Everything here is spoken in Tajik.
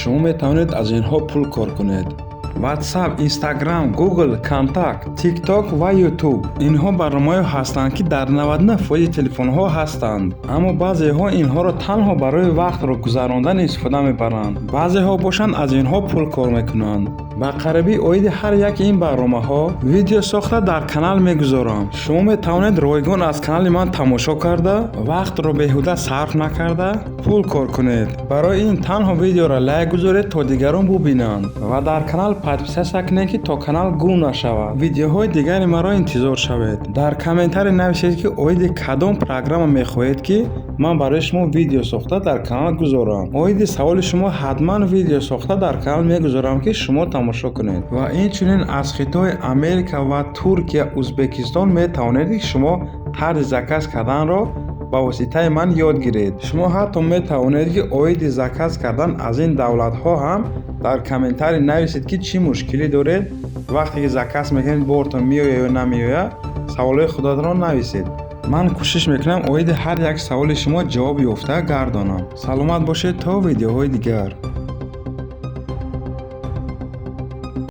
Шумо метавонед аз инҳо пул кор кунед. WhatsApp, Instagram, Google, Контакт, TikTok ва YouTube. Инҳо барномаҳое ҳастанд, ки дар 99% телефонҳо ҳастанд. Аммо баъзеҳо инҳоро танҳо барои вақтро гузарондан истифода мебаранд. Баъзеҳо бошанд, аз инҳо пул кор мекунанд. Ба қарибӣ оиди ҳар яки ин барномаҳо видео сохта дар канал мегузорам. Шумо метавонед ройгон аз канали ман тамошо карда, вақтро беҳуда сарф накарда, пул кор кунед. Барои ин танҳо видеоро лайк гузоред, то дигарон бубинанд, ва дар канал подписаться кунед, ки то канал гум нашавад. Видеоҳои дигари маро интизор шавед. Дар комментарий нависед, ки оиди кадом программа мехоҳед, ки ман барои шумо видео сохта дар канал гузорам. Оиди саволи шумо ҳатман видео сохта дар канал мегузорам, ки шумо тамошо кунед. Ва инчунин аз Хитой, Америка ва Туркия, Узбекистон метавонед, ки шумо тарзи заказ карданро ба воситаи ман ёд гиред. Шумо ҳатто метавонед, ки оиди заказ кардан аз ин давлатҳо ҳам дар комментарий нависед, ки чӣ мушкилӣ доред, вақте ки заказ мекунед, бортон меояд ё намеояд. Саволҳои худатонро нависед. Ман кӯшиш мекунам, оиди ҳар як саволи шумо ҷавоб ёфта гардонам. Саломат бошед, то видеоҳои дигар.